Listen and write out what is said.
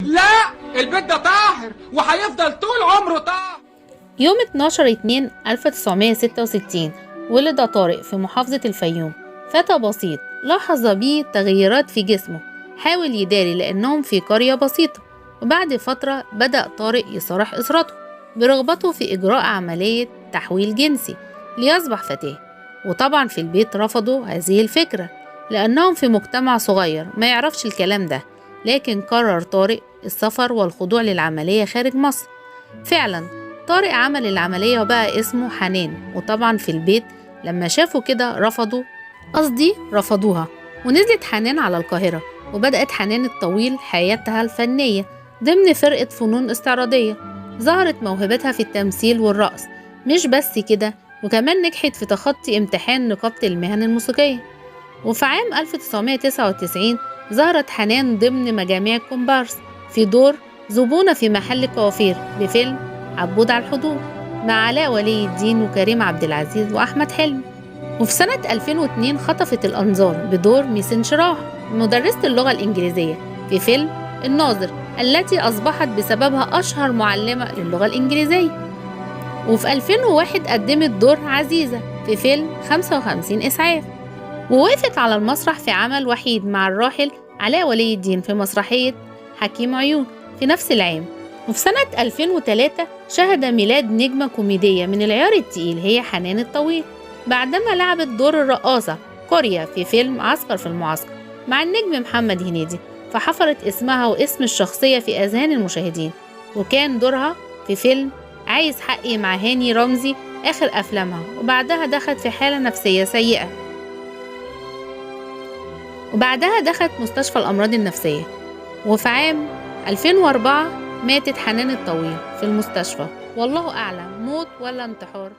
لا، البيت ده طاهر وهيفضل طول عمره طاهر. يوم 12/2/1966 ولد طارق في محافظة الفيوم، فتى بسيط لاحظ بيه تغييرات في جسمه، حاول يداري لأنهم في قرية بسيطة. وبعد فترة بدأ طارق يصارح أسرته برغبته في إجراء عملية تحويل جنسي ليصبح فتاة، وطبعا في البيت رفضوا هذه الفكرة لأنهم في مجتمع صغير ما يعرفش الكلام ده. لكن قرر طارق السفر والخضوع للعملية خارج مصر. فعلا طارق عمل العملية وبقى اسمه حنان، وطبعا في البيت لما شافوا كده رفضوها. ونزلت حنان على القاهرة، وبدأت حنان الطويل حياتها الفنية ضمن فرقة فنون استعراضية. ظهرت موهبتها في التمثيل والرقص، مش بس كده، وكمان نجحت في تخطي امتحان نقابة المهن الموسيقية. وفي عام 1999 ظهرت حنان ضمن مجاميع الكومبارس في دور زبونة في محل كوافير بفيلم عبود على الحدود مع علاء ولي الدين وكريم عبد العزيز وأحمد حلمي. وفي سنة 2002 خطفت الأنظار بدور ميس انشراح مدرسة اللغة الإنجليزية في فيلم الناظر، التي أصبحت بسببها أشهر معلمة للغة الإنجليزية. وفي 2001 قدمت دور عزيزة في فيلم 55 إسعاف، ووقفت على المسرح في عمل وحيد مع الراحل علاء ولي الدين في مسرحية حكيم عيون في نفس العام. وفي سنة 2003 شهد ميلاد نجمة كوميدية من العيار التقيل هي حنان الطويل، بعدما لعبت دور الرقاصة كوريا في فيلم عسكر في المعسكر مع النجم محمد هنيدي، فحفرت اسمها واسم الشخصية في أذهان المشاهدين. وكان دورها في فيلم عايز حقي مع هاني رمزي آخر أفلامها، وبعدها دخلت في حالة نفسية سيئة، وبعدها دخلت مستشفى الأمراض النفسية. وفي عام 2004 ماتت حنان الطويل في المستشفى، والله أعلم موت ولا انتحار.